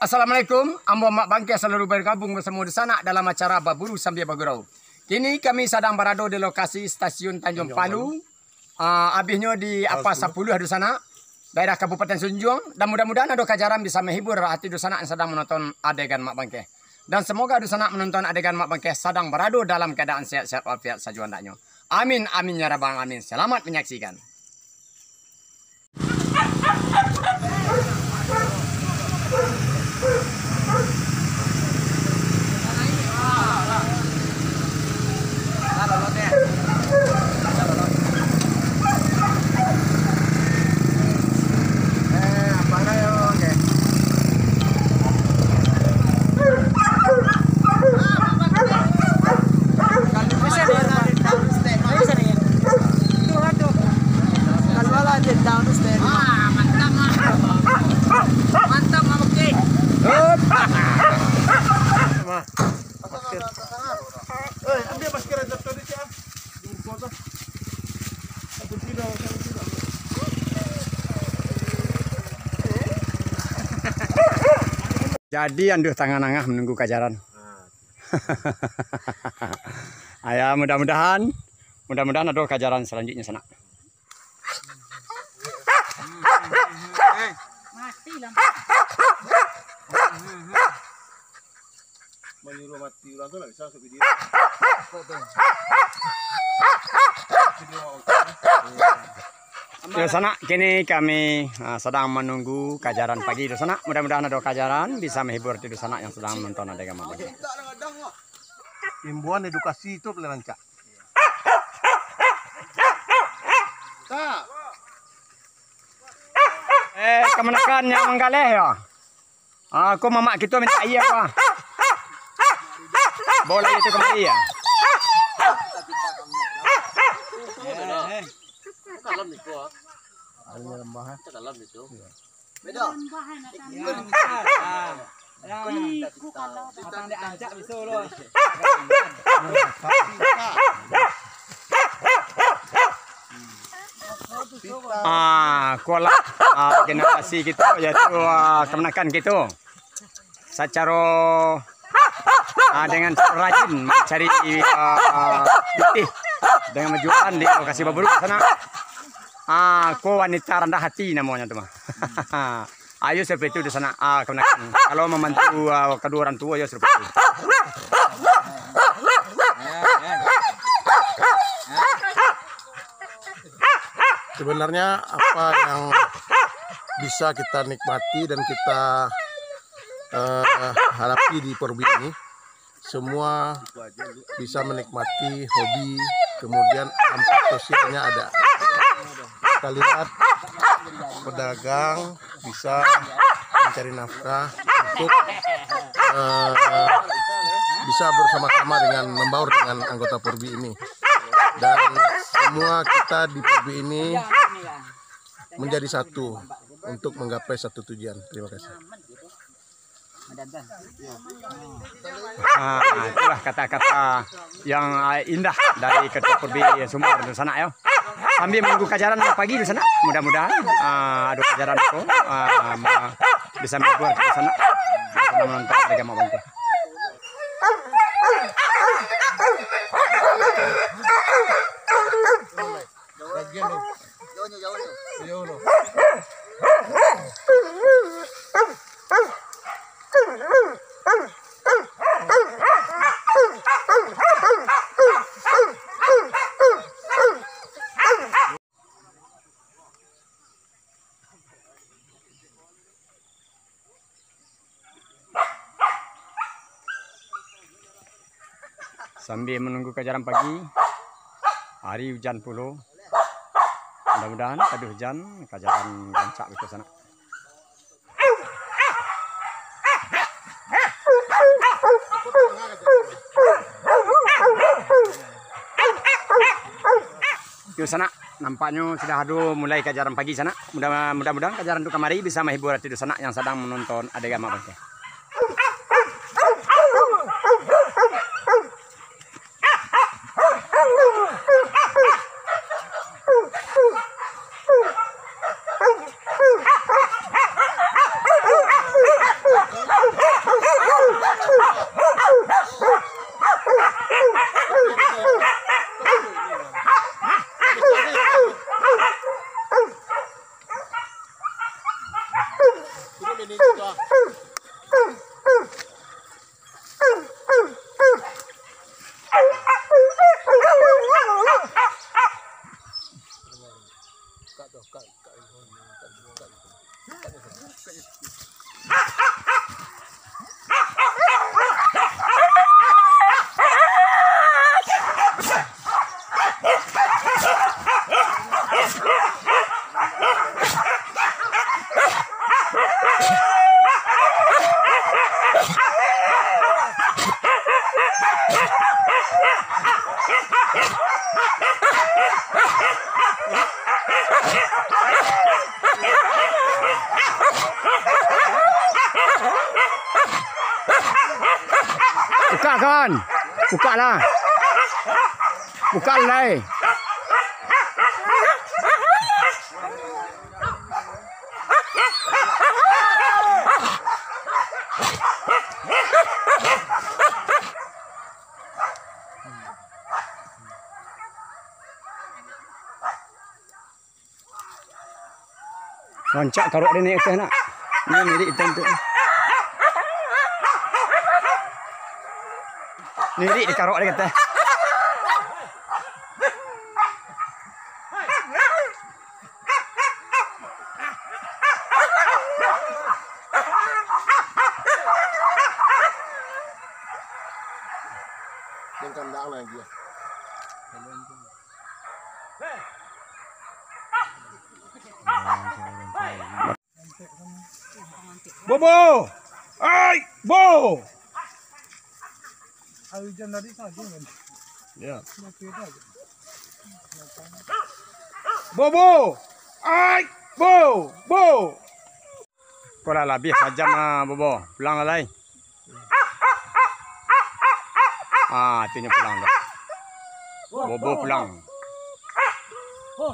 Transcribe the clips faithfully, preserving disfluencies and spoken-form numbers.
Assalamualaikum, ambo Mak Bangkeh salalu bagabuang basamo dunsanak dalam acara Baburu Sambia Bagurau. Kini kami sadang barado di lokasi Stasiun Tanjuang Palu, ah, abihnyo di Apa Sapuluah dunsanak, daerah Kabupaten Sanjung, dan mudah-mudahan ado kajaran bisa mahibur hati dunsanak yang sadang manonton adegan Mak Bangkeh. Dan semoga dunsanak manonton adegan Mak Bangkeh sadang barado dalam keadaan sehat-sehat walafiat sajo andaknyo. Amin, amin, ya rabbal alamin. Selamat menyaksikan. Jadi, anduh tangah-tangah manunggu kajaran. Aya, mudah-mudahan, mudah-mudahan ado kajaran salanjuiknyo sanak. Mati lah. Manyuruah mati urang tu ndak bisa masuak video. Video awak. Yo, sanak, kini kami, ah, sadang manunggu kajaran pagi tu, sanak. Mudah-mudahan ado kajaran bisa mahibur tu, sanak, yang sadang nonton adegan Mak Bangkeh. Imbuan edukasi tu paling rancak. Eh, kamanakan yang manggaleh yo? Ah, ko mamak kito mintak aia ko. Bawa lai tu kamari yo. Kalon niko, ah. Kalon niko. Beda. Iko ni. Iko kalau. Matang dek ancak biso lo. Ah, kualah, ah, generasi kito, yaitu, ah, kamanakan kito. Sacaro, ah, dengan caro rajin mancari, ah, pitih dengan bajualan di lokasi baburu sanak. Ah, ko wanita randah hati namonyo tu mah. Ayo seperti itu di sanak, ah, kamanakan. Kalau mambantu, ah, kaduo urang tuo, ayo seperti itu. Sebenarnya apa yang bisa kita nikmati dan kita, eh, hadapi di Porbi ini, semua bisa menikmati hobi, kemudian dampak sosialnya ada. Kita lihat pedagang bisa mencari nafkah untuk, eh, bisa bersama-sama dengan, membaur dengan anggota Porbi ini. Dan semua kita di Porbi ini menjadi satu untuk menggapai satu tujuan. Terima kasih. Ah, itulah kata-kata yang, ah, indah dari Ketua Porbi Sumbar tu sanak yo. Sambil menunggu kajaran pagi tu sanak, mudah-mudahan, ah, ado kajaran tu, ah, ma-, bisa mahibur tu sanak. Sama nonton adegan Mak Bangkeh. Sambil manunggu kajaran pagi, hari ujan pulo. Mudah-mudahan kaduah ujan, kajaran rancak beko sanak. Yo sanak, nampaknyo sudah ado mulai kajaran pagi sanak. Mudah, mudah-mudahan kajaran tu kamari bisa mahibur ati dunsanak yang sadang manonton adegan Mak Bangkeh. Bukak, kawan. Bukaklah. Bukaklah, lai. Rancak karok dia naik ateh nak. Ni lirik itam tu. Lirik di karok dia kata. Yang kandang lagi ya. Bobo! Ai, bo! Ya. Bobo! Ai, bo! Bo! Kau lah labiah sajam ah, Bobo. Pulang lah, lai. Ah, atinyo pulang dah. Bobo pulang. Bo!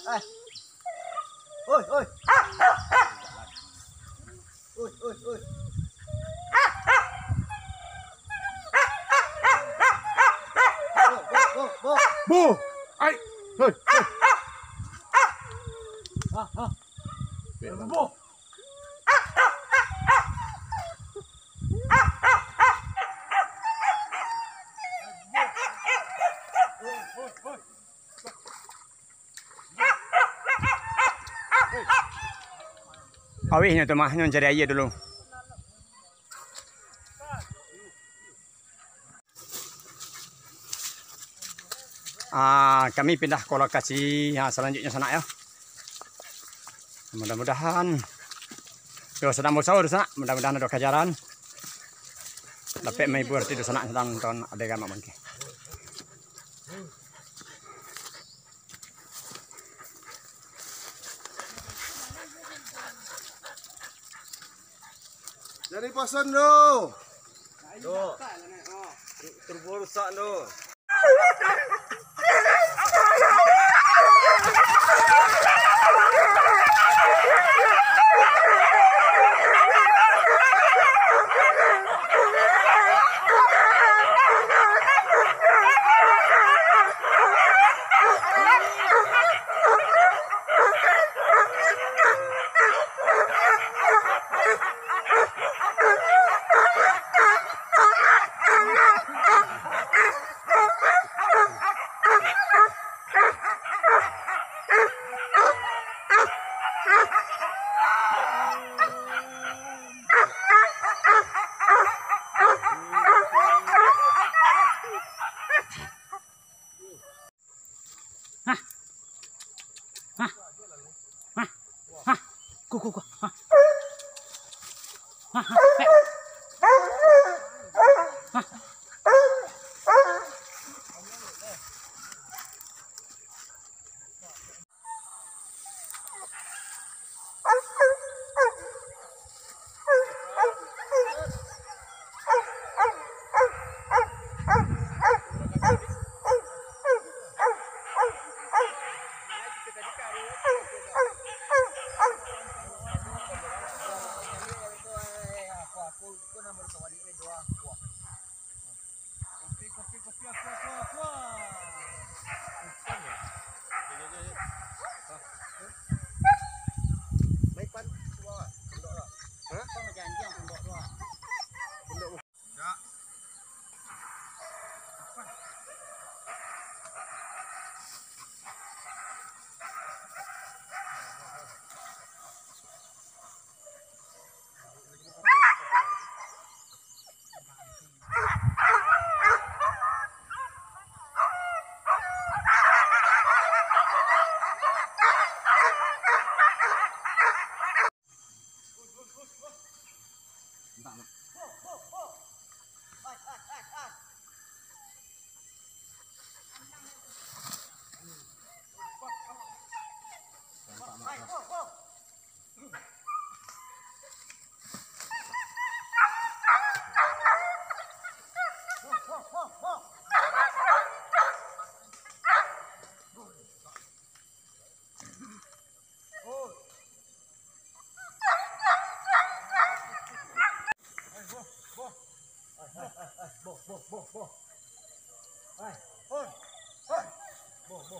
Ai! Hoi! Hoi! Awih nyo tu mah, nyo cari aia dulu. Ah, kami pindah ka lokasi, ah, salanjuiknyo sanak yo. Mudah-mudahan, yo, sadang basauah tu sanak, mudah-mudahan ado kajaran. Dapek mahibur ti tu sanak sadang nonton ade gamak bangke. Jadi pasan tu. Tu. Turbo rusak tu. Hah? Hah? Hah? Hah? Ko, ko, ko. Hah? Hah? Hah? Pek. Hah?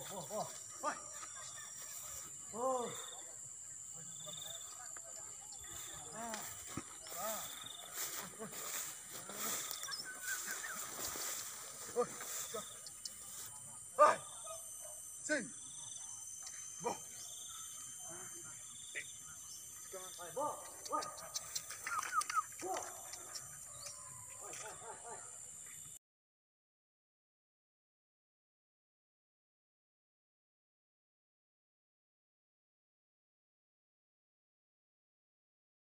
Boh, boh. Woi. Oh. Woi. Woi. Sing. Boh. Woi, boh. Woi.